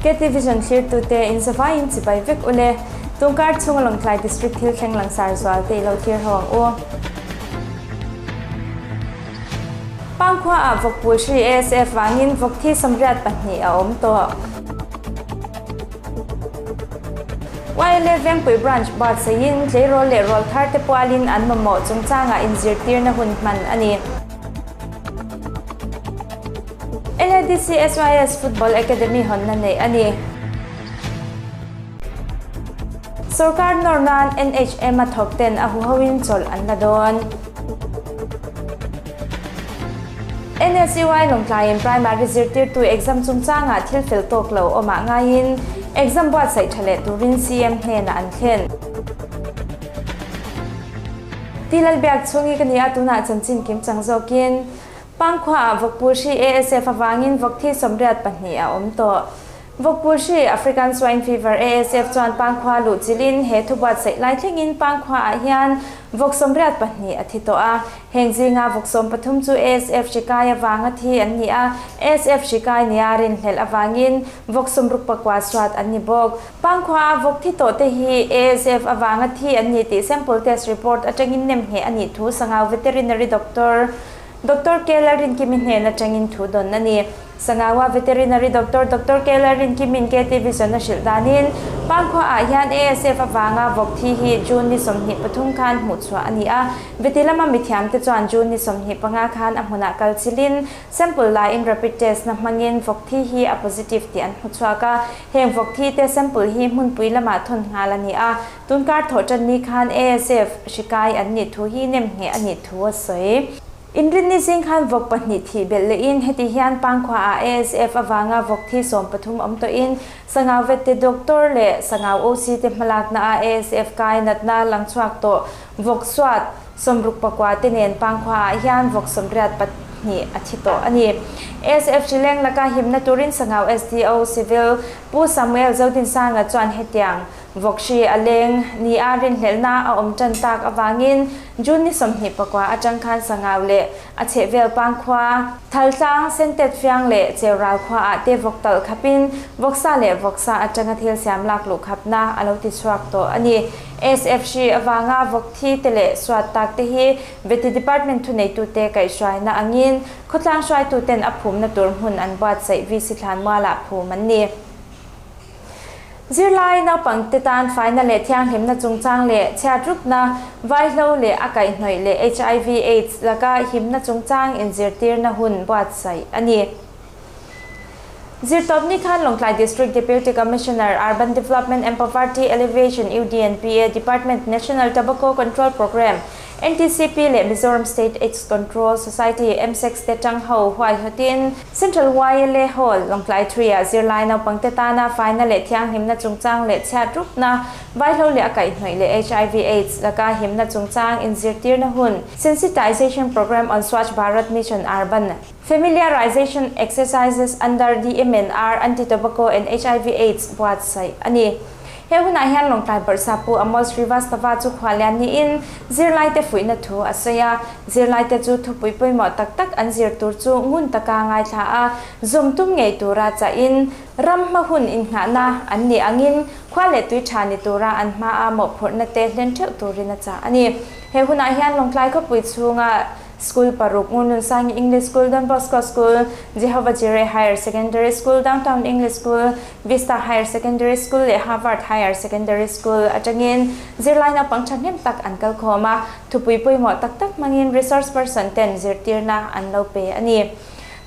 KT Vision thlirtute in zavaiin chibai vek ule. Tungkar chhunga Lawngtlai District thil thleng langsar zual te i lo thlir ho ang u. Pangkhua ah vawkpul hri ASF vangin vawk thi 82 a awm tawh. YLA Vengpui Branch buatsaihin tleirawl leh rawl thar te pualin an mamawh chungchangah inzirtirna hun hman a ni. LADC SYS Football Academy hawnna neih a ni. Sorkar nawr nan NHM a thawk ten a huhoin chawlh an la dawn. NSUI Lawngtlaiin Primary zirtirtu exam chungchangah thil fel tawk lo awmah ngaiin exam buatsaih tha leh turin CM hnenah an thlen. Ti Lalbiak chhungi ka ni a, tunah chanchin kim chang zawkin Pangkhuaah vawkpul hri ASF avangin vawk thi 82 a awm tawh. Vawkpul hri African Swine Fever, ASF, chuan Pangkhua luh chilhin he thu buatsaih lai thlengin Pangkhuaah hian vawk 82 a thi tawh a. Heng zinga vawk 13 chu ASF hri kai avanga thi an ni a, ASF hri kai nia rinhlelh avangin vawk 69 suat an ni bawk. Pangkhuaa vawk thi tawh te hi ASF avanga thi an ni tih sample test report atangin nem ngheh a nih thu Sangau Veterinary Doctor Doctor K Lalrinkimi hnen atangin thu dawn a ni. Sangaua Veterinary Doctor Doctor K Lalrinkimin KT Vision a hrilh danin Pangkhuaah hian ASF avanga vawk thi hi June ni 23 khan hmuh chhuah a ni a. Veti lama mithiamte chuan June ni 25 khan a hmunah kal chilin sample laiin rapid test na hmangin vawk thi hi a positive tih an hmu chhuak a. Heng vawk thi te sample hi hmunpui lamah thawn nghal a ni a, tunkar thawh tan ni khan ASF hri kai an nih thu hi nem ngheh a nih thu a sawi. Inrinni zing khan vawk pahnih thih belh lehin heti hian Pangkhuaah ASF avanga vawk thi 13 awm tawhin Sangau vette Doctor leh Sangau OC te hmalaknaah ASF kai natna lang chhuak tawh vawk suat 69 te nen Pangkhuaah hian vawk 82 a thi tawh a ni. ASF hrileng laka himna turin Sangau SDO Civil Pu Samuel Zodinsanga chuan hetiang vawk hri a leng nia rinhlelhna a awm tan tak avangin June ni 29 atang khan Sangau leh a chhehvel Pangkhua, Thaltlang, Sentet Fiang leh Cheural khuaah te vawk talh khapin vawksa leh vawksa atanga thil siam lak luh khapna a lo ti chhuak tawh a ni. ASF hri avanga vawk thi te leh suat tak te hi Veti Department thuneitute kaihhruaina angin khawtlang hruaituten a phumna tur hmun an buatsaih VC Thlanmualah phum an ni. Zirlai naupangte tan faina leh thianghlimna chungchang leh chhiatrupna, vaihlo leh a kaihhnawih leh HIV AIDS laka himna chungchang inzirtirna hun buatsaih a ni. Zirtawpni khan Lawngtlai District Deputy Commissioner, Urban Development and Poverty Alleviation, UDNPA, Department, National Tobacco Control Programme, NTCP, leh Mizoram State AIDS Control Society, MSACS, te tang ho huaihawtin Central YLA Hall, Lawngtlai 3 ah zirlai naupangte tana faina leh thianghlimna chungchang leh chhiatrupna, vaihlo leh a kaihhnawih leh HIV AIDS laka himna chungchang inzirtirna hun, Sensitization Programme on Swachh Bharat Mission Urban Familiarization Exercises under DMNR Anti-Tobacco and HIV AIDS buatsaih a ni. He hunah hian Lawngtlai Bawrhsa Pu Amol Srivastava chu khualian niin zirlaite fuihna thu a sawi a. Zirlaite chu thupui pawimawh tak tak an zir tur chu ngun taka ngaithla a, zawm tum ngei tura chahin ram hma hun innghahna an nih angin khua leh tui tha ni tura an hmaa mawhphurhna te hlen theuh turin a chah a ni. He hunah hian Lawngtlai khawpui chhunga School paruk Ngununsangi English School, Don Bosco School, Jehovah Jireh Higher Secondary School, Downtown English School, Vista Higher Secondary School leh Harvard Higher Secondary School atangin zirlai naupang thahnem tak an kal khawm a, thupui pawimawh tak tak hmangin resource person ten zirtirna an lo pe a ni.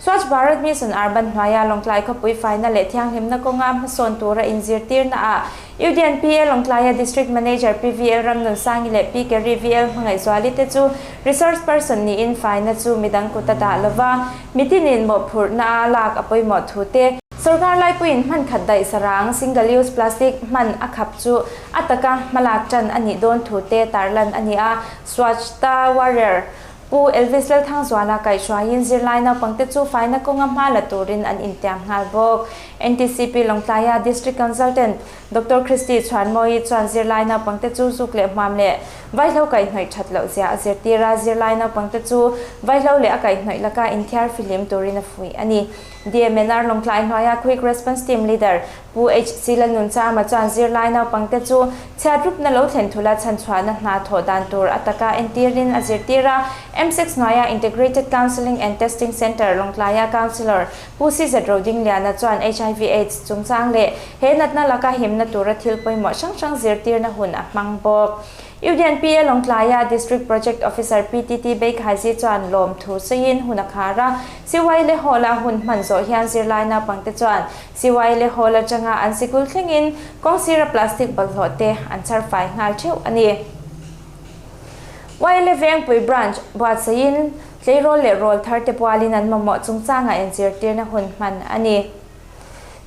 Swachh Bharat Mission Urban hnuaia Lawngtlai khawpui faina leh thianghlimna kawnga hmasawn tura inzirtirna ah UDNPA Lawngtlaia District Manager Pi VL Ramnunsangi leh Pi Kerry VL Hmangaihzuali te chu resource person niin faina chu midang kut a dah lova, mitinin mawhphurhna a lak a pawimawh thu te, Sorkar laipuiin hman khat daih sarang, single use plastic, hman a khap chu a taka hmalak tan a nih dawn thu te tarlan a ni a, Swachhta Warrior Pu Elvis Lalthangzuala kaihhruaiin zirlai naupangte chu faina kawnga hma la turin an intiam nghal bawk. NTCP Lawngtlaia District Consultant Doctor Christy Chhuanmawii chuan zirlai naupangte chu zuk leh hmuam leh vaihlo kaihhnawih that loh zia a zirtir a, zirlai naupangte chu vaihlo leh a kaihhnawih laka inthiar fihlim turin a fuih a ni. DMNR Lawngtlai hnuaia Quick Response Team Leader Pu HC Lalnunchama chuan zirlai naupangte chu chhiatrupna lo thlen thula chhanchhuahna hna thawh dan tur a taka entirin a zirtir a, M6 hnuaia Integrated Counselling and Testing Centre Lawngtlaia Counsellor Pu CZ Rodingliana chuan hiv Aids chungchang leh he natna laka himna tura thil pawimawh hrang hrang zirtirna hun a hmang bawk. UDNPA Lawngtlaia District Project Officer PTT Beikhazi chuan lawmthu sawiin hun a khar a, CY leh Hall-a hun hman zawh hian zirlai naupangte chuan CY leh Hall atanga an sikul thlengin kawng sira plastic bawlhhlawh te an chhar fai nghal theuh a ni. YLA Vengpui Branch buatsaihin tleirawl leh rawl thar te pualin an mamawh chungchangah inzirtirna hun hman a ni.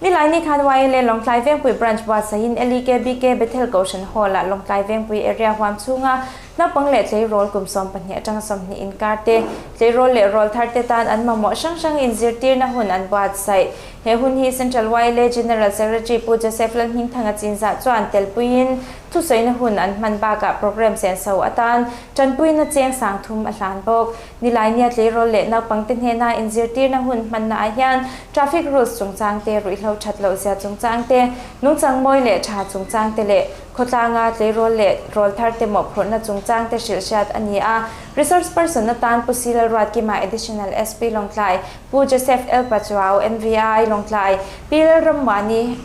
Nilaini khan YLA Lawngtlai Vengpui Branch buatsaihin LEKBK Bethel Kohhran Hall-ah Lawngtlai Vengpui area huam chhunga naupang leh tleirawl kum 12 atanga 20 inkar te, tleirawl leh rawl thar te tan an mamawh hrang hrang inzirtirna hun an buatsaih. He hun hi Central YLA General Secretary Pu Joseph Lalhmingthanga Chinzah chuan telpuiin Thusawiina hun an hman bakah programme senso atan tanpuina cheng sang thum a hlan bawk. Nilainia tleirawl leh naupangte hnena inzirtirna hun hmannaah hian traffic rules chungchang te, ruihhlo that loh zia chungchang te, nungchang mawi leh tha chungchang te leh khawtlanga tleirawl leh rawl thar te mawhphurhna chungchang te hrilh hriat a ni a. Resource person atan Pu Silal Ruatkima Additional SP Lawngtlai, Pu Joseph L Pachuau MVI Lawngtlai, Pi Lalrammuani,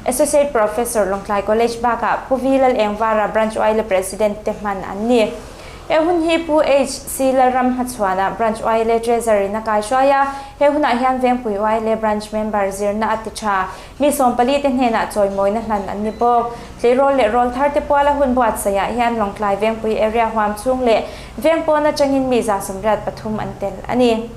Associate Professor, Lawngtlai College bakah Pu V Lalengvara Branch YLA President te hman an ni. He hun hi Pu HC Lalram hmachhuanah Branch YLA Treasury in a kaihruai a, he hunah hian Vengpui YLA Branch member zirna a ti tha. Mi 14 te hnenah chawimawina hlan an ni bawk. Tleirawl leh rawl thar te puala hun buatsaihah hian Lawngtlai Vengpui area huam chhung leh veng pawn atangin mi 183 an tel a ni.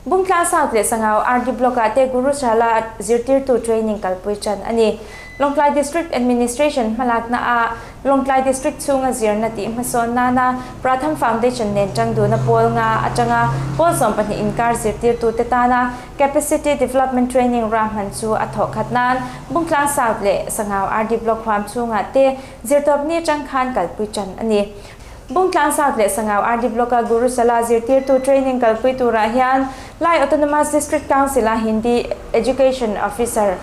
Bungtlang South leh Sangau RD Block-ah te Gurushala zirtirtu training kalpui tan a ni. Lawngtlai District Administration hmalakna ah Lawngtlai District chhunga zirna tih hmasawn nana Pratham Foundation nen tang duhna pawl nga atanga pawl 12 inkar zirtirtute tana Capacity Development Training ruahman chu a thawh khat nan Bungtlang South leh Sangau RD Block huam chhungah te zirtawpni atang khan kalpui tan a ni. Bungtlang South leh Sangau RD Block-a Gurushala zirtirtu training kalpui turah hian Lai Autonomous District Council-a Hindi Education Officer,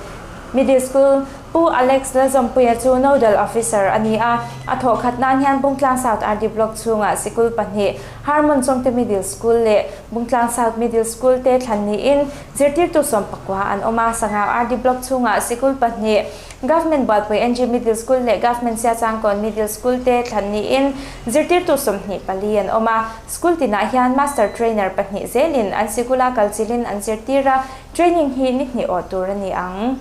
Middle School, Pu Alex Lalzawmpuia chu Nodal Officer a ni a. A thawh khat nan hian Bungtlang South RD Block chhungah sikul pahnih, Harmon Chawngte Middle School leh Bungtlang South Middle School te thlan niin zirtirtu 19 an awm a. Sangau RD Block chhungah sikul pahnih, Government Bualpui NG Middle School leh Government Siachangkawn Middle School te thlan niin zirtirtu 24 an awm a. School tinah hian Master Trainer pahnih zelin an sikula kalchilhin an zirtir a, training hi ni hnih awh tur a ni ang.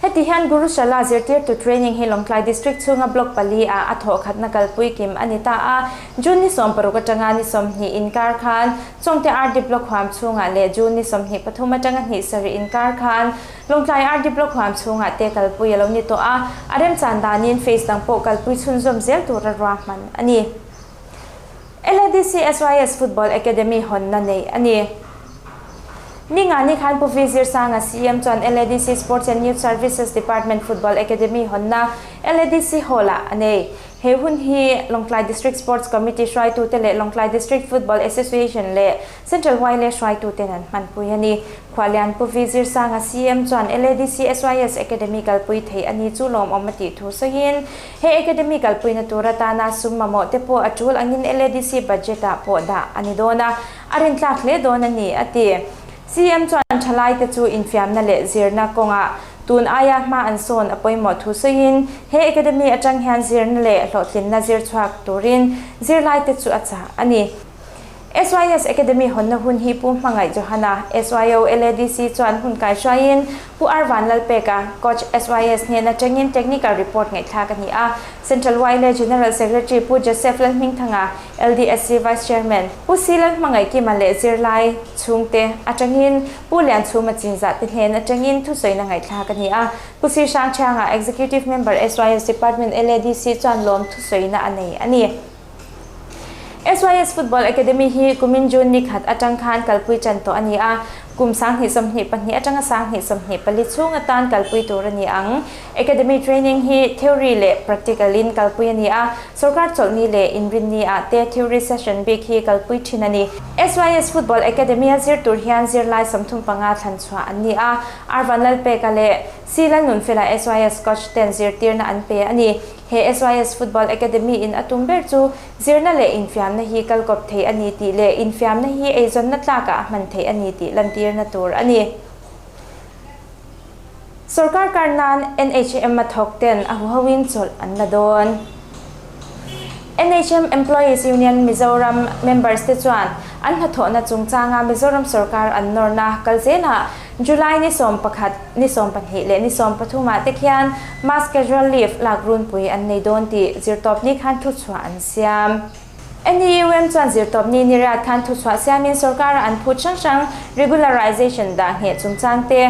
Heti hian Gurushala zirtirtu training hi Lawngtlai District chhunga Block pali ah a thawh khatna kalpui kim a ni ta a. June ni 60 atanga ni 20 inkar khan Chawngte RD Block huam chhungah leh June ni 23 atanga hnih sarih inkar khan Lawngtlai RD Block huam chhungah te kalpui a lo ni tawh a, a remchan danin phase dang pawh kalpui chhunzawm zel tura ruahman a ni. LADC SYS Football Academy hawnna neih a ni. Ningani khan Pu V Zirsanga CM chuan LADC Sports and Youth Services Department Football Academy hawnna LADC Hall-ah a nei. He hun hi Lawngtlai District Sports Committee hruaitute leh Lawngtlai District Football Association leh Central YLA hruaituten an hmanpui a ni. Khualian Pu V Zirsanga CM chuan LADC SYS Academy kalpui thei a ni chu lawmawm a tih thu sawiin, he Academy kalpuina tur atana sum mamawh te pawh a tul angin LADC budget ah pawh dah a ni dawn a, a rintlak hle dawn a ni, a ti. CM chuan thalaite chu infiamna leh zirna kawngah tun aia hma an sawn a pawimawh thu sawiin, he Academy atang hian zirna leh hlawhtlinna zir chhuak turin zirlaite chu a chah a ni. SYS Academy hawnna hun hi Pu Hmangaih Johana, SYO LADC chuan hun kaihruaiin Pu R Vanlalpeka, Coach SYS hnen atangin Technical Report ngaihthlak a ni a. Central YLA General Secretary Pu Joseph Lalhmingthanga, LDSC Vice Chairman, Pu C Lalhmangaihkima leh zirlai chhungte atangin Pu Lianchhuma Chinzah te hnen atangin thusawiina ngaihthlak a ni a. Pu C Hrangchhianga, Executive Member SYS Department LADC chuan lawm thusawiina a nei a ni. SYS Football Academy hi kumin June ni khat atang khan kalpui tan tawh a ni a. Kum 2022 atanga 2024 chhung atan kalpui tur a ni ang. Academy training hi theory leh practical in kalpui a ni a, sorkar chawlhni leh inrinni ah te theory session bik hi kalpui thin a ni. SYS Football Academy a zir tur hian zirlai 35 thlan chhuah an ni a, R Vanlalpeka leh C Lalnunfela SYS coach ten zirtirna an pe a ni. He SYS Football Academy in a tum ber chu zirna leh infiamna hi kalkawp thei a ni tih leh infiamna hi eizawnna tlakah a hman theih a ni tih lantirna tur a ni. Sorkar kar nan NHM a thawk ten a huhoin chawlh an la dawn. NHM Employees Union Mizoram members te chuan an hnathawhna chungchanga Mizoram sorkar an nawrna kal zelah July ni 11, ni 12 leh ni 13 ah te khian mass casual leave lak runpui an nei dawn tih zirtawpni khan thuchhuah an siam. NEUM chuan zirtawpni ni riat khan thuchhuah siamin sorkara an phut hrang hrang regularization dah ngheh chungchang te,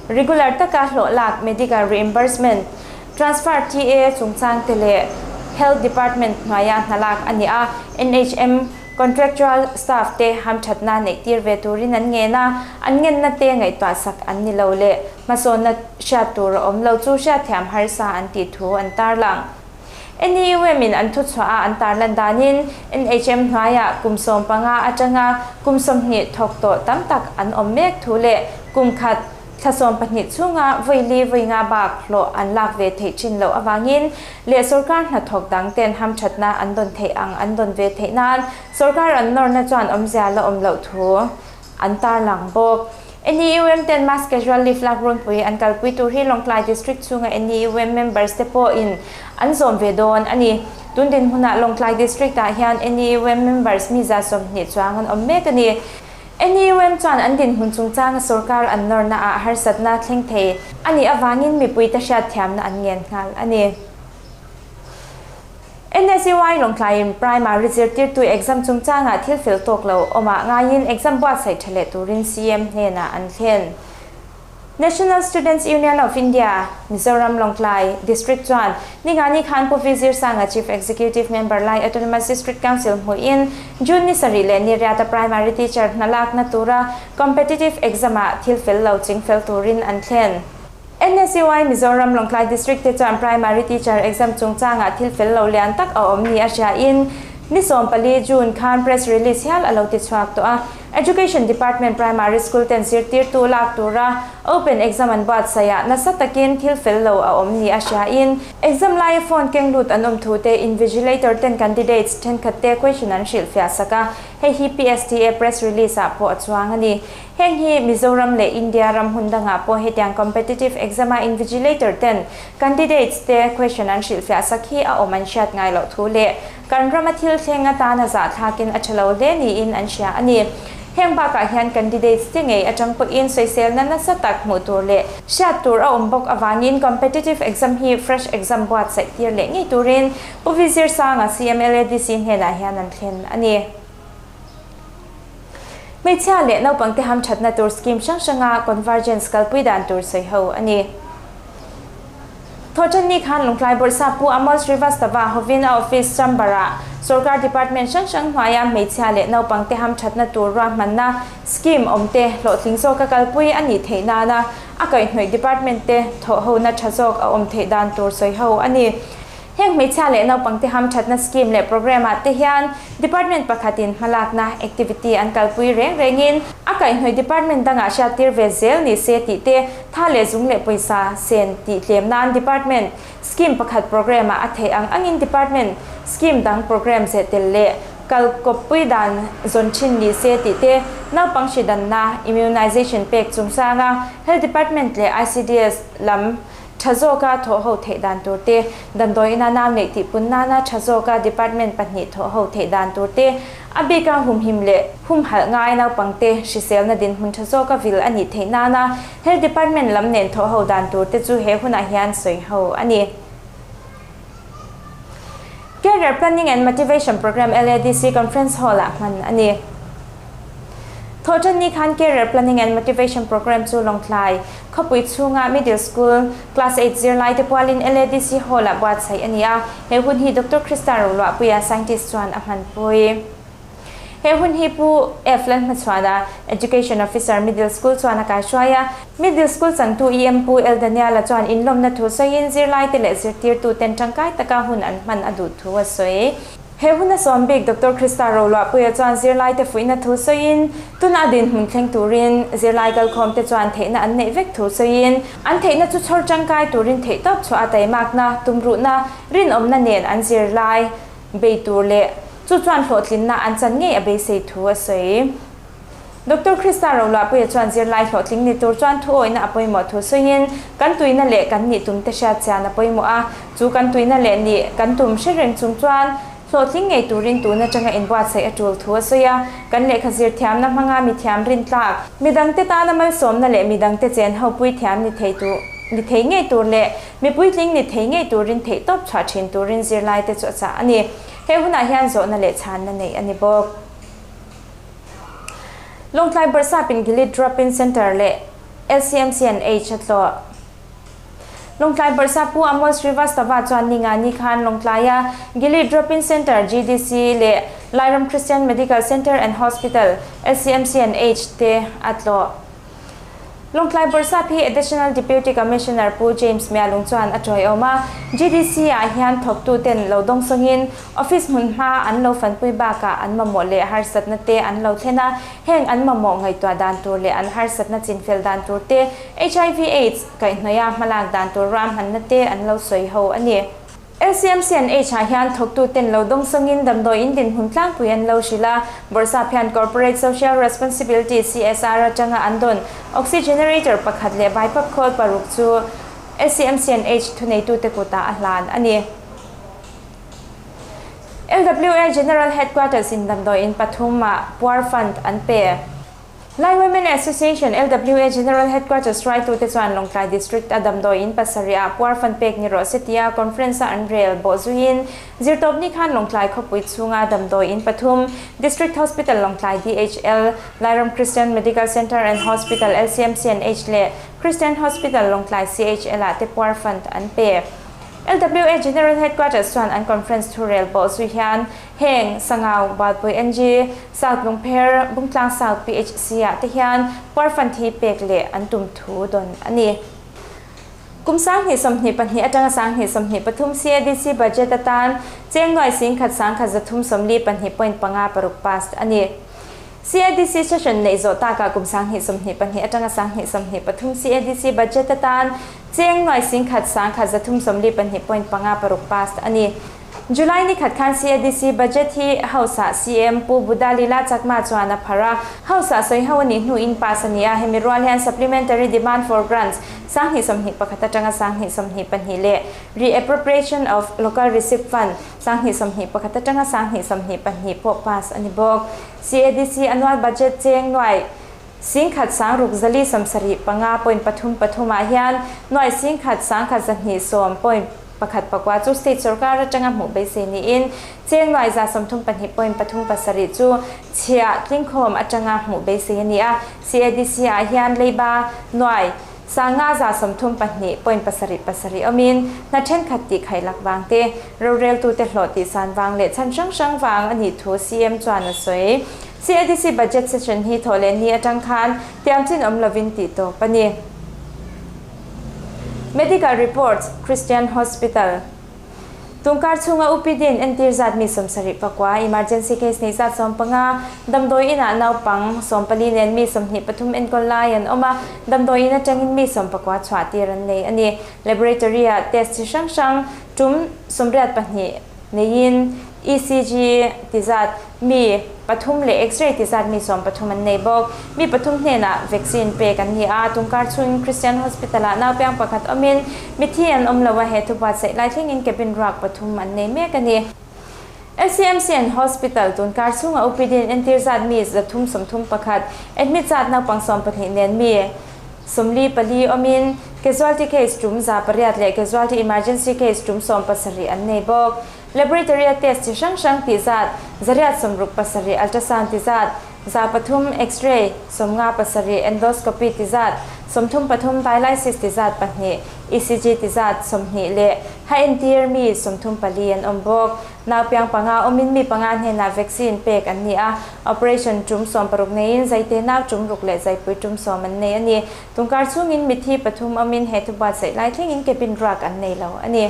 regular taka hlawh lak medical reimbursement, transfer TA chungchang te leh Health Department hnuaia hna lak a ni a, NHM Contractual staff te hamthatna neih tir ve turin an ngen a, an ngenna te ngaihtuah sak an ni lo leh hmasawnna hriat tur a awm lo chu hriatthiam harsa an tih thu an tarlang. NEUM in an thuchhuah a an tarlan danin NHM hnuaiah kum 15 atanga kum 20 thawk tawh tam tak an awm mek thu leh kum khat Thla 12 chhunga vawi li vawi nga bak hlawh an lak ve theih thin loh avangin leh sorkar hnathawk dang ten hamthatna an dawn theih ang an dawn ve theih nan sorkar an nawrna chuan awmzia la awm loh thu an tarlang bawk. NEUM ten mass casual leave lak runpui an kalpui tur hi Lawngtlai District chhunga NEUM members te pawhin an zawm ve dawn a ni. Tun dinhmunah Lawngtlai District ah hian NEUM members mi 20 chuang an awm mek a ni. NEUM chuan an dinhmun chungchanga sorkar an nawrna ah harsatna thleng thei a nih avangin mipuite hriatthiamna an ngen nghal a ni. NSUI Lawngtlaiin Primary zirtirtu exam chungchanga thil fel tawk lo awmah ngaiin exam buatsaih tha leh turin CM hnenah an thlen. National Students Union of India, Mizoram Lawngtlai District chuan Ningani khan Pu V Zirsanga Chief Executive Member lai Autonomous District Council hmuhin June ni sarih leh ni riata Primary Teacher hna lakna tura Competitive Exam ah thil fel lo ching fel turin an thlen. NSUI Mizoram Lawngtlai District te chuan Primary Teacher Exam chungchangah thil fel lo lian tak a awm ni a hriain ni 14 June khan press release hial a lo ti chhuak tawh a. Education Department Primary School ten zirtirtu lak tura open exam an buatsaih ah nasa takin thil fel lo a awm ni a hriain exam laia phone keng lut an awm thu te invigilator ten candidates thenkhat te question an hrilhfiah sak a, hei hi PSTA press release ah pawh a chuang a ni. Heng hi Mizoram leh India ram hun dangah pawh hetiang competitive exam a invigilator ten candidates te question an hrilhfiah sak hi a awm an hriat ngai loh thu leh kan rama thil thleng atana zahthlakin a tha lo hle niin an hria a ni. Heng bakah hian candidates te ngei atang pawhin sawiselna nasa tak hmuh tur leh hriat tur a awm bawk avangin competitive exam hi fresh exam buatsaih tir leh ngei turin Pu V Zirsanga CMLADC hnenah hian an thlen a ni. Hmeichhia leh naupangte hamthatna tur scheme hrang hranga convergence kalpui dan tur sawi ho a ni. Thawhṭanni khan Lawngtlai Bawrhsap Pu Amol Srivastava hovin a office chamber-ah sorkar department hrang hrang hnuaia hmeichhia leh naupangte hamthatna tur ruahmanna scheme awmte hlawhtling zawka kalpui a nih theih nana a kaihhnawih department te thawhhona tha zawk a awm theih dan tur sawi ho a ni. Heng hmeichhia leh naupangte hamthatna scheme leh programme ah te hian department pakhatin hmalakna activity an kalpui reng rengin a kaihhnawih department dangah hriattir ve zel ni se tih te, tha leh zung leh pawisa sen tih tlem nan department scheme pakhat programme ah a theih ang angin department scheme dang programme zeh tel leh kalkawppui dan zawn thin ni se tih te, naupang hridanna immunization pek chungchanga health department leh ICDS lam Tha zawka thawh ho theih dan tur te, damdawi ina nau neih tih pun nana tha zawka department pahnih thawh ho theih dan tur te, a bika humhim leh humhalh ngai naupangte hriselna dinhmun tha zawka vil a nih theih nana Health Department lam nen thawh ho dan tur te chu he hunah hian sawi ho a ni. Career Planning and Motivation Program LADC Conference Hall-ah hman a ni. Thawhṭanni khan Career Planning and Motivation Program chu Lawngtlai khawpui chhunga Middle School Class Eight zirlaite pualin LADC Hall-ah buatsaih a ni a, he hun hi Doctor Krista Roluahpuia, Scientist chuan a hmanpui. He hun hi Pu F Lalhmachhuana, Education Officer, Middle School chuan a kaihruai a. Middle School changtu EM Pu L Daniel-a chuan inlawmna thu sawiin zirlaite leh zirtirtuten tangkai taka hun an hman a duh thu a sawi. He huna sawm bik Doctor Krista Roluahpuia chuan zirlaite fuihna thu sawiin tuna a dinhmun thleng turin zirlai kalkhawmte chuan theihna an neih vek thu sawiin an theihna chu chhawr tangkai turin theihtawp chhuah a taimakna, tumruhna, rinawmna nen an zirlai bei tur leh chu chuan hlawhtlinna an chan ngei a beisei thu a sawi. Doctor Krista Roluahpuia chuan zirlai hlawhtling ni tur chuan thuawihna a pawimawh thu sawiin, Kan tuina leh kan nih tumte hriat chian a pawimawh a, chu kan tuina leh nih kan tum hre reng chung chuan hlawhtling ngei turin tun atanga inbuatsaih a tul thu a sawi a, kan lehkha zir thiamna hmanga mi thiam rintlak, midangte tana malsawmna leh midangte chen ho pui thiam ni thei tur ni thei ngei tur leh mipuitling ni thei ngei turin theihtawp chhuah thin turin zirlaite chu a chah a ni. He hunah hian zawhna leh chhanna neih a ni bawk. Lawngtlai Bawrhsapin Gilead Drop-in Centre leh LCMCNH a tlawh. Lawngtlai Bawrhsap Pu Amol Srivastava chuan Ningani khan Lawngtlaia Gilead Drop-in Centre, GDC, leh Lairam Christian Medical Centre and Hospital, LCMCNH, te a tlawh. Lawngtlai Bawrhsap hi Additional Deputy Commissioner Pu James Mialung chuan a tawiawm a, GDC ah hian thawktu ten lo dawngsawngin office hmun hma an lo fanpui bakah an mamawh leh harsatna te an lo thlen a, heng an mamawh ngaihtuah dan tur leh an harsatna chinfel dan tur te, HIV Aids kaihhnawih a hmalak dan tur ruahmanna te an lo sawi ho a ni. LCMCNH ah hian thawktu ten lo dawngsawngin damdawiin dinhmun tlangpui an lo hrilh a, Bawrhsap hian Corporate Social Responsibility, CSR, atanga an dawn Oxygenerator pakhat leh BiPAP khawl paruk chu LCMCNH thuneitute kutah a hlan a ni. LWA General Headquarters in damdawiin pathum ah Puar Fund an pe. Lai Women Association, LWA, General Headquarters hruaitute chuan Lawngtlai District a damdawi in pasarih ah puar fan pek ni rawh se tia conference a an rel bawh zuiin Zirtawpni khan Lawngtlai khawpui chhunga damdawi in pathum, District Hospital Lawngtlai, DHL, Lairam Christian Medical Centre and Hospital, LCMCNH, leh Christian Hospital Lawngtlai, CHL, ah te puar fund an pe. LWA General Headquarters chuan an conference thu rel bawh zui hian Heng, Sangau, Valpui NG, South Lungpher, Bungtlang South PHC ah te hian puar fund hi pek leh an tum thu dawn a ni. Kum 2022 atanga 2023 CADC budget atan cheng nuai 10,000 1,342.56 passed a ni. CADC session neih zawh takah kum 2022 atanga 2023 CADC budget atan cheng nuai 10,000 1,342.56 passed a ni. July ni khat khan CADC budget hi House-ah CM Pu Buddha Lila Chakma chuan a phar a, House-ah sawi ho a nih hnuin pass a ni a, hemi rual hian Supplementary Demand for Grants 2021 atanga 2022 leh Re-appropriation of Local Receipt Fund 2021 atanga 2022 pawh pass a ni bawk. CADC annual budget cheng nuai 10,000 6 zali 75 point pathum pathum ah hian nuai 10,000 1,210 point Pakhat pakua chu state sorkar atanga hmuh beisei niin cheng nuai 32 point pathum pasarih chu chhiah tlingkhawm atanga hmuh beisei a ni a. CADC ah hian leiba nuai 5 132 point pasarih pasarih awmin hna thenkhat tih khaih lak vang te, roreltute hlawh tih san vang leh chhan hrang hrang vang a nih thu CM chuan a sawi. CADC budget session hi thawh leh ni atang khan tiamchin awm lovin tih tawp a ni. Medical Reports, Christian Hospital. Tungkar chhunga UPD in entir zat mi 79, emergency case nei zat 15, damdawi inah naupang 14 nen mi 23 enkawl lai an awm a, damdawi in atangin mi 19 chhuah tir an nei a ni. Laboratory ah test chi hrang hrang tum 82 neiin ECG ti zat mi pathum leh X-ray ti zat mi 13 an nei bawk. Mi pathum hnenah vaccine pek an ni a, tungkar chhungin Christian Hospital ah naupiang pakhat awmin mithi an awm lo a, he thubuatsaih lai thlengin cabin ruak pathum an nei mek a ni. LCMC and Hospital tunkar chhunga OPD in entir zat mi 331, admit zat naupang 12 nen mi 44 awmin casualty case tum 800 leh casualty emergency case tum 17 an nei bawk. Laboratory a test chi hrang hrang tih zat 167, ultrasound ti zat 300, X-ray 57, endoscopy ti zat 33 dialysis ti zat pahnih, ECG ti zat 20 leh ha entir mi 34 an awm bawk. Nau piang panga awmin mi panga hnenah vaccine pek an ni a, operation tum 16 neiin zaite nau tum ruk leh zaipui tum 10 an nei a ni. Tungkar chhungin mithi pathum awmin he thu buatsaih lai thlengin cabin ruak an nei lo a ni.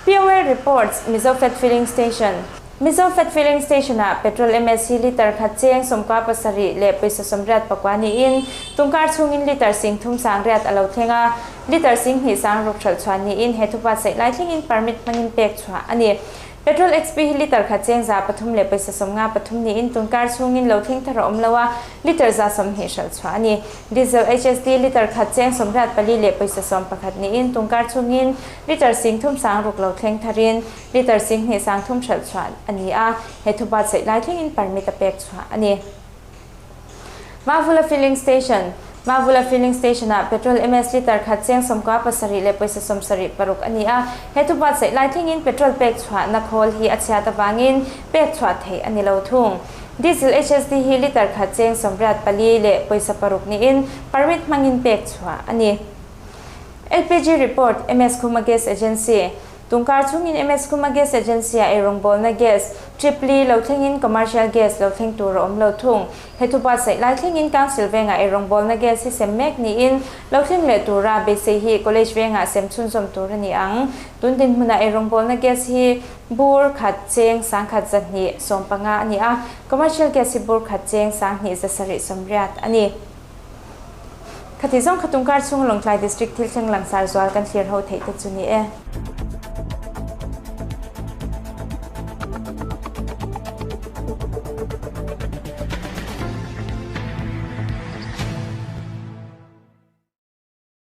POL reports, Mizo Fat Filling Station. Mizo Fat Filling Station-ah petrol MS hi litre khat cheng 17 leh pawisa 84 niin, tungkar chhungin litre 30 80 a lo thleng a, litre 20 60 hralh chhuah niin he thu buatsaih lai thlengin permit hmangin pek chhuah a ni. Petrol XP hi litre khat cheng 103 leh pawisa 53 niin tunkar chhungin lo thleng thar a awm lo a, litre 120 hralh chhuah a ni. Diesel HSD litre khat cheng 84 leh pawisa 11 niin tunkar chhungin litre 30 60 lo thleng tharin litre 20 30 hralh chhuah a ni a, he thu buatsaih lai thlengin permit a pek chhuah a ni. Mavula Filling Station, Mavula Filling Station-ah petrol MS litre khat cheng 97 leh pawisa 76 a ni a, he thu buatsaih lai thlengin petrol pek chhuahna khawl hi a chhiat avangin pek chhuah theih a ni lo thung. Diesel HSD hi litre khat cheng 84 leh pawisa 6 niin permit hmangin pek chhuah a ni. LPG Report, MS Khuma Gas Agency, Tungkar chhungin MS Khuma Gas Agency-ah eirawngbawlna gas, Tripli, lo thlengin commercial gas lo thleng tur a awm lo thung. He thu buatsaih lai thlengin Council vengah eirawngbawlna gas hi sem mek niin lo thleng leh tura beisei hi College vengah sem chhunzawm tur a ni ang. Tun dinhmunah eirawngbawlna gas hi bur khat cheng 1215 a ni a, commercial gas hi bur khat cheng 2780 a ni. Khati zawng kha tungkar chhung Lawngtlai District thil thleng langsar zual kan thlir ho theih te chu ni e.